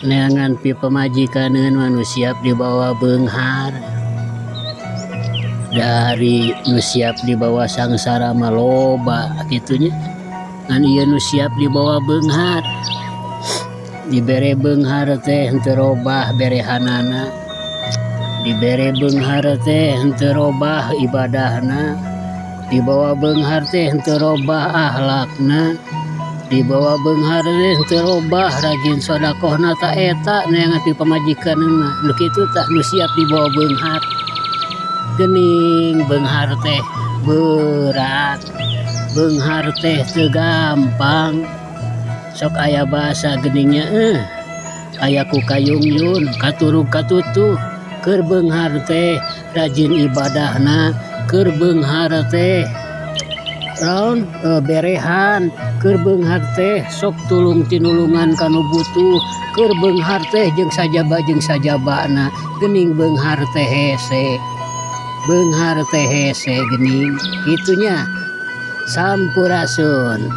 Neangan pipamajikaneun mah nu siap dibawa beunghar. Dari nu siap dibawa sangsara mah loba kitu nya. Ngan ieu nu siap dibawa beunghar. Dibere beunghar teh henteu robah berehanana. Dibere beunghar teh henteu robah ibadahna. Dibawa beunghar teh henteu robah akhlakna. Dibawa beunghar teh henteu robah rajin sodakohna tah eta neangan pipamajikaneun mah. Nu kitu tah nu siap dibawa beunghar. Geuning beunghar teh berat. Beunghar teh teu gampang. Sok aya bahasa geuning nya aya ku kayungyun katurug katutuh. Keur beunghar teh rajin ibadahna, keur beunghar teh naon berehan, keur beunghar teh sok tulung tinulungan ka nu butuh, keur beunghar teh jeung sajaba jeung sajabana. Geuning beunghar teh hese. Beunghar teh hese geuning kitu nya. Sampurasun.